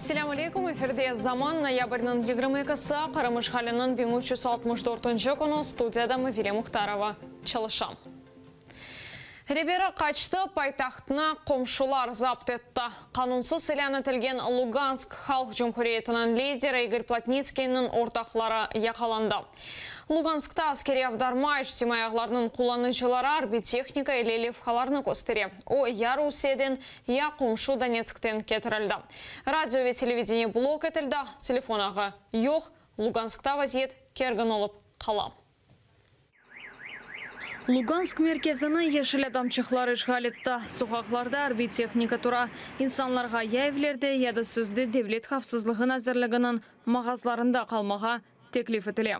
Selâm aleyküm, efirde Zaman, noyabrniñ 22-si, Qırım işğaliniñ 1364-nci künü, studiyada Mavile Muhtarova çalışa. Reberi qaçtı, paytahtnı qomşular zapt etti. Qanunsız ilân etilgen Lugansk Halq Cumhuriyetiniñ lideri İgor Plotnitskiyniñ ortaqları yaqalandı. Luganskta askeriy avdarma, içtimaiy ağlarnıñ qullanıcıları arbiy tehnika ile levhalarnı köstere. O, ya Rusiyeden, ya qomşu Donetskten ketirildi. Radio ve televideniye blok etildi, telefon ağı yoq. Luganskta vaziyet kergin olıp qala. Lugansk merkezini yeşil adamçıqlar işğal etti. Soqaqlarda arbiy tehnika tura. İnsanlarğa ya evlerde, ya da sözde Devlet havfsızlığı nazirliginiñ mağazlarında qalmağa teklif etile.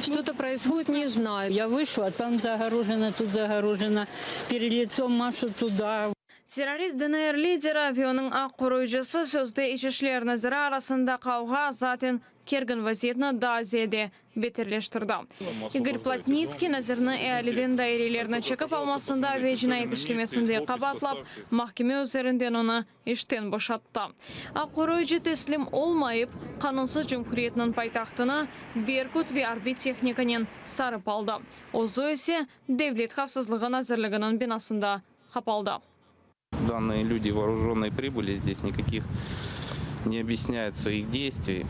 Çto-to proishodit, ne znayu. Ya vışla, tam zagorojeno, tut zagorojeno, pered litsom maşut tuda. Terrorist DNR lideri ve onıñ aq qoruyıcısı, sözde İç işler naziri arasında qavğa zaten kergin vaziyetni daa ziyade beterleştirdi. İgor Plotnitskiy nazirni ealiden dairelerni çekip almasında ve cinayet işlemesinde qabaatlap, mahkeme üzerinden onı işten boşattı. Aq qoruyıcı teslim olmayıp, qanunsız cumhuriyetniñ paytahtını Berkut ve arbiy tehnikanen sarıp aldı, özü ise Devlet havfsızlığı nazirliginiñ binasında qapaldı. Dannıye lüdi voorujennıye pribıli, zdes nikakih ne obyasnyayut svoih deystviy.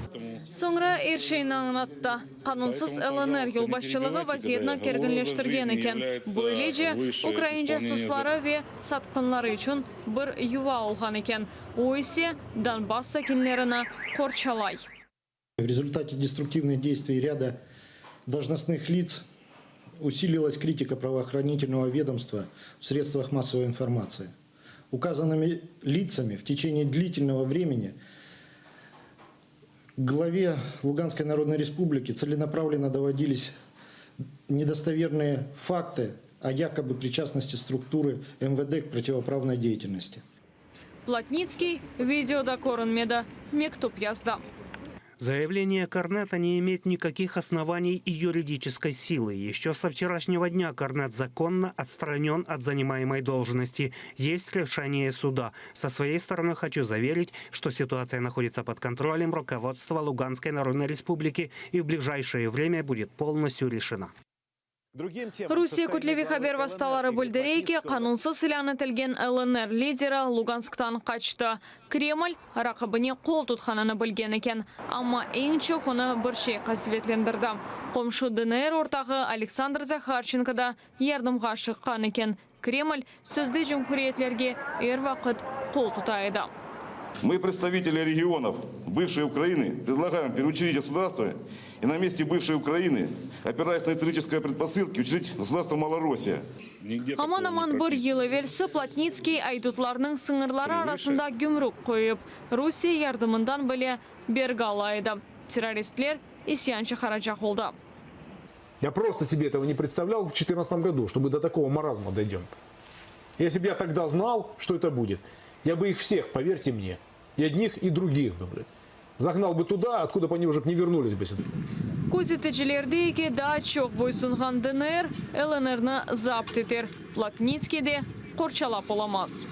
Soñra er şeyni añlattı. Qanunsız LNR yolbaşçılığı vaziyetni kerginleştirgen eken. Böylece, ukrain casusları ve satqınları içün bir yuva olğan eken. O ise, Donbass sakinlerini qorçalay. V rezultate destruktivnıh deystviy râda должностных lits usililась kritika pravoohranitelnogo vedomstva v sredstvah massovoy informatsiyi. Ukazannymi litsami v teçeniye dlitelnogo vremeni glave Luganskoy Narodnoy Respubliki tselenapravlenno dovodilis nedostovernıye faktı o yakoby priçastnosti strukturı MVD k protivopravnoy deyatelnosti. Plotnitskiy videoda körünmedi, mektüp yazdı. Заявление Корнета не имеет никаких оснований и юридической силы. Еще со вчерашнего дня Корнет законно отстранен от занимаемой должности. Есть решение суда. Со своей стороны хочу заверить, что ситуация находится под контролем руководства Луганской Народной Республики и в ближайшее время будет полностью решена. Rusiye kütleviy haber vastaları bildire ki, qanunsız ilân etilgen LNR lideri Lugansktan qaçtı. Kreml, raqibine qol tutqanını bilgen eken. Amma eñ çoq onı bir şey qasevetlendirdi, qomşu DNR ortağı Aleksandr Zaharçenko da yardımğa şıqqan eken. Kreml, sözde cumhuriyetlerge er vaqıt qol tuta edi. Мы, представители регионов бывшей Украины, предлагаем переучредить государство и на месте бывшей Украины, опираясь на исторические предпосылки, учредить государство Малороссия. Aman-aman bir yıl evelsi Plotnitskiy aydutlarnıñ sıñırları arasında gümrük qoyıp, Rusiye yardımından bile bergi ala edi. Terroristler isyan çıqaracaq oldı. Ya prosto sebe etogo ne predstavlyal v çetırnadtsatом godu, çto mı do takogo marazma doydem. Esli b ya togda znal, çto eto budet, ya bı ih vseh, poverte mne, i odnih, i drugih bı, blât, zagnal bı tuda, otkuda b oni uje b ne vernulis bı süda. Közeticiler dey ki, daa çoq boysunğan DNR, LNRni zapt eter, Plotnitskiy de qorçalap olamaz.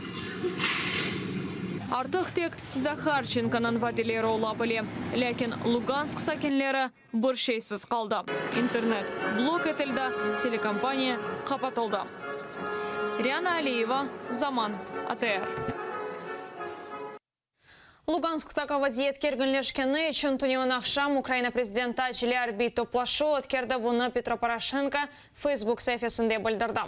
Artıq tek Zaharçenkonıñ vadeleri ola bile, lâkin Lugansk sakinleri Bir şeysiz qaldı, internet blok etildi, telekompaniya qapatıldı. Riana Aliyeva, Zaman, ATR. Lugansktaki vaziyet kerginleşkeni içün tünevin aqşam Ukraina prezidenti acele arbiy toplaşuv ötkerdi, bunı Petro Poroşenko Facebook saifesinde bildirdi.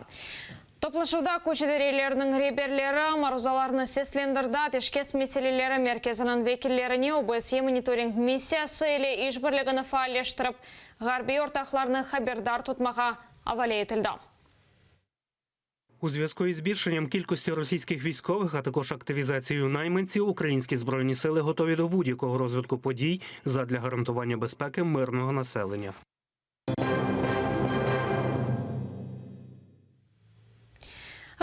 Toplaşuvda küç idareleriniñ reberleri maruzalarnı seslendirdi, ateşkes meseleleri merkeziniñ vekillerine OBSYE monitoring missiyası ile işbirligini faalleştirip, ğarbiy ortaqlarnı haberdar tutmağa avale etildi. U зв'язку із збільшенням кількості російських військових, а також активізацією найманців, українські збройні сили готові до будь-якого розвитку подій задля гарантування безпеки мирного населення.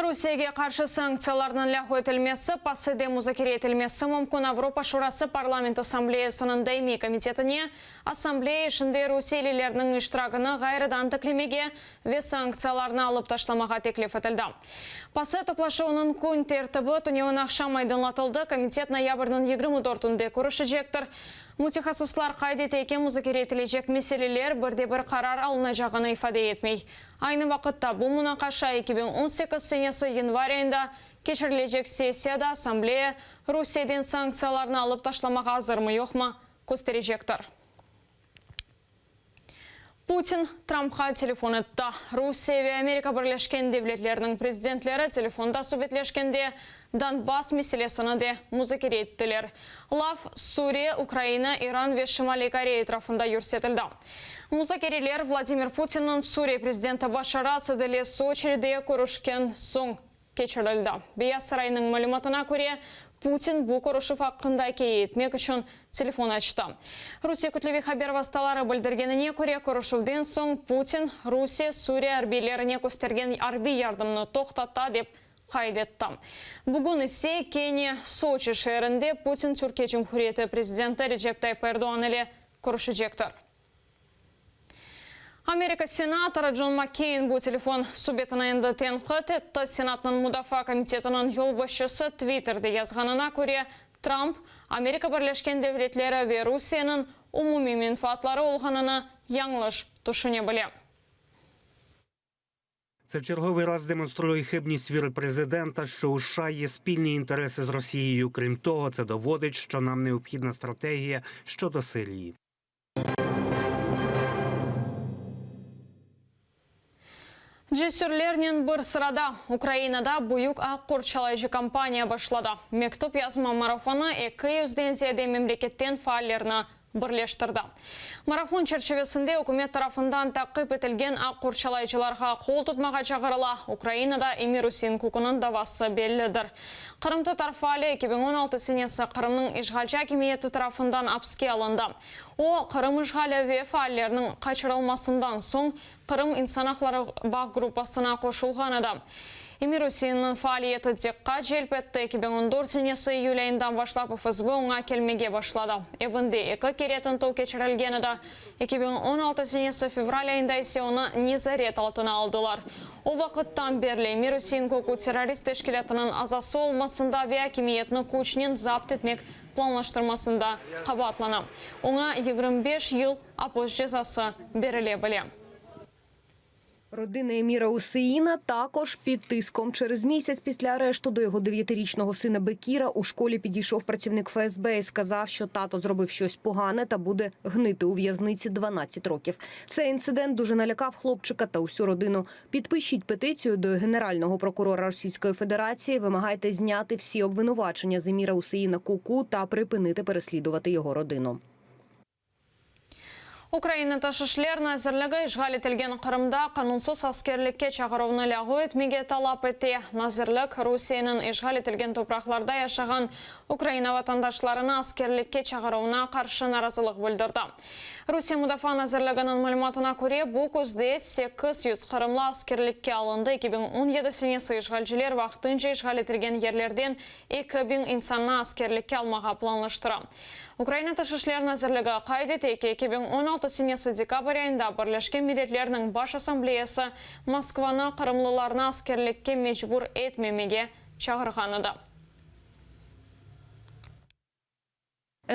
Rusiyege qarşı sanktsiyalarnıñ lâğu etilmesi PACEde muzakere etilmesi mümkün Avropa Şurası Parlament Assambleyasınıñ daimiy komitetine Assambleya işinde rusiyelilerniñ iştiragını ğayrıdan tiklemege ve sanktsiyalarnı alıp taşlamağa teklif etildi. PACE toplaşuvınıñ kün tertibi tünevin aqşam aydınlatıldı, komitet noyabrniñ 24-ünde körüşecektir. Mütehassıslar qayd ete ki, muzakere etilecek meseleler bir de bir qarar alınacağını ifade etmey. Aynı vaqıtta, bu munaqaşa 2018 senesi yanvar ayında keçirilecek sessiyada Assambleya Rusiyeden sanktsiyalarnı alıp taşlamağa azırmı-yoqmı kösterecektir. Putin Trampqa telefon etti. Rusiye ve Amerika Birleşken Devletleriniñ prezidentleri telefonda subetleşkende Donbass meselesini de muzakere ettiler. Laf Suriye, Ukraina, İran ve Şimaliy Koreya etrafında yürsetildi. Muzakereler Vladimir Putinniñ Suriye prezidenti Başar Asad ile Soçide körüşken soñ keçirildi. Beyaz Saraynıñ malümatına köre, Putin bu körüşüv aqqında ikâye etmek içün telefon açtı. Rusiye kütleviy haber vastaları bildirgenine köre, körüşüvden soñ Putin, Rusiye Suriye arbiylerine köstergen arbiy yardımnı toqtata, dep qayd etti. Bugün ise kene Soçi şeerinde Putin Türkiye Cumhuriyeti prezidenti Recep Tayyip Erdoğan ile körüşecektir. Amerika senatorı John McCain bu telefon subetini endi tenqit etti. Senatnıñ mudafaa komitetiniñ yolbaşçısı Twitterde yazğanına köre, Trump, Amerika Birleşken Devletleri ve Rusiyeniñ umumiy menfaatları olğanını yañlış tüşüne bile. Це в черговий раз демонструє хибність віри президента, що у США є спільні інтереси з Росією. Крім того, це доводить, що нам необхідна стратегія щодо Сирії. Cesürlernen bir sırada Ukrainada büyük aq qorçalayıcı kampaniya başladı. Mektüp yazma marafonı eki yüzden ziyade memleketten faallerni birleştirdi. Marafon çerçivesinde ükümet tarafından taqip etilgen aq qorçalayıcılarğa qol tutmağa çağırıla. Ukrainada Emir-Usein Kukunıñ davası bellidir. Qırımtatar faali 2016 senesi Qırımnıñ işğalci akimiyeti tarafından apske alındı. O, Qırım işğali ve faallerniñ qaçırılmasından soñ Qırım insan aqları bağ gruppasına qoşulğan edi. Emir-Useinniñ faaliyeti diqqat celp etti, 2014 senesi iyül ayından başlap FSB oña kelmege başladı. Evinde eki kere tintüv keçirilgen edi, 2016 senesi fevral ayında ise onı nezaret altına aldılar. O vaqıttan berli Emir-Usein Kuku terrorist teşkilâtınıñ azası olmasında ve akimiyetni küçnen zapt etmek planlaştırmasında qabaatlana. Oña 25 yıl apis cezası berile bile. Родина Еміра Усеїна також під тиском. Через місяць після арешту до його дев'ятирічного сина Бекіра у школі підійшов працівник ФСБ і сказав, що тато зробив щось погане та буде гнити у в'язниці 12 років. Цей інцидент дуже налякав хлопчика та усю родину. Підпишіть петицію до Генерального прокурора Російської Федерації. Вимагайте зняти всі обвинувачення з Еміра Усеїна Куку та припинити переслідувати його родину. Ukraina Tış işler nazirligi işğal etilgen Qırımda qanunsız askerlikke çağıruvnı lâğu etmege talap ete. Nazirlik, Rusiyeniñ işğal etilgen topraqlarda yaşağan Ukraina vatandaşlarını askerlikke çağıruvına qarşı narazılıq bildirdi. Rusiye Mudafaa nazirliginiñ malümatına köre, bu küzde 800 qırımlı askerlikke alındı, 2017 senesi işğalciler vaqtınca işğal etilgen yerlerden 2000 insannı askerlikke almağa planlaştıra. Ukraina Tış işler nazirligi qayd ete ki, 2016 senesi dekabr ayında Birleşken Milletlerniñ Baş Assambleyası Moskvanı qırımlılarnı askerlikke mecbur etmemege çağırğan edi.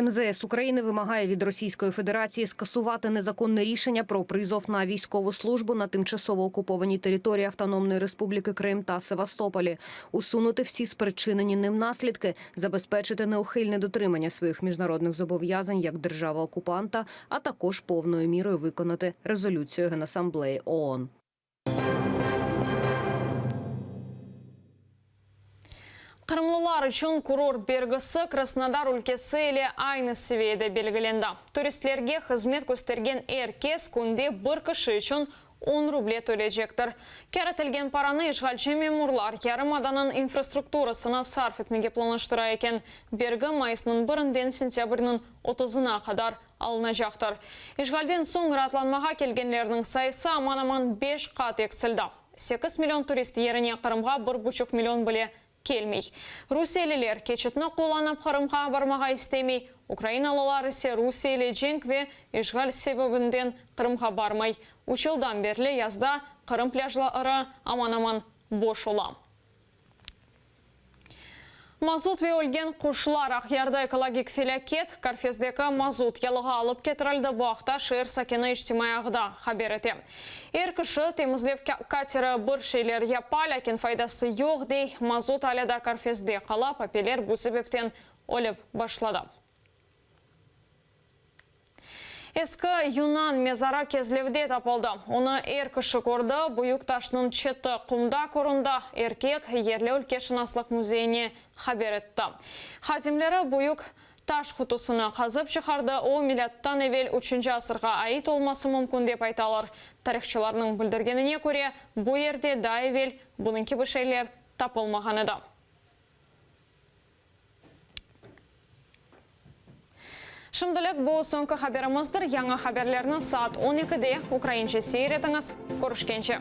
МЗС України вимагає від Російської Федерації скасувати незаконне рішення про призов на військову службу на тимчасово окупованій території Автономної Республіки Крим та Севастополі, усунути всі спричинені ним наслідки, забезпечити неухильне дотримання своїх міжнародних зобов'язань як держава-окупанта, а також повною мірою виконати резолюцію Генасамблеї ООН. Qırımlılar içün kurort bergisi Krasnodar ülkesi ile aynı seviyede belgilendi. Turistlerge hızmet köstergen er kes künde bir kişi içün on ruble töleycektir. Kâr etilgen paranı işğalci memurlar yarımadanıñ infrastrukturasına sarf etmege planlaştıra eken. Bergi mayısnıñ birinden sentâbrniñ otuzına qadar alınacaqtır. İşğalden soñ raatlanmağa kelgenlerniñ sayısı aman-aman beş qat eksildi. 8 million turist yerine Qırımğa bir buçuq million bile kelmey. Rusiyeliler keçitni qullanıp Qırımğa barmağa istemey, ukrainalılar ise Rusiye ile cenk ve işğal sebebinden Qırımğa barmay. Üç yıldan berli yazda Qırım plâjları aman-aman boş ola. Mazut ve ölgen quşlar, Aqyarda ekologik felâket, Körfezdeki mazut yalığa alıp ketirildi, bu aqta şeer sakini içtimaiy ağda haber ete. Er kişi, temizlev kateri bir şeyler yapa, lâkin faydası yoq, dey, mazut alâ da körfezde qala, papeler bu sebepten ölip başladı. Eski yunan mezarı Kezlevde tapıldı. Onı er kişi kördi, büyük taşnıñ çeti qumda köründi, erkek yerli ülkeşınaslıq müzeyine haber etti. Hadimleri büyük taş qutusını qazıp çıqardı, o, milâttan evel üçünci asırğa ait olması mümkün, dep aytalar. Tarihçılarnıñ bildirgenine köre, bu yerde daa evel bunıñ kibi şeyler tapılmağan edi. Şimdilik bu soñki haberimizdir. Yañı haberlerni saat on ekide ukraince seyir etiñiz. Körüşkence.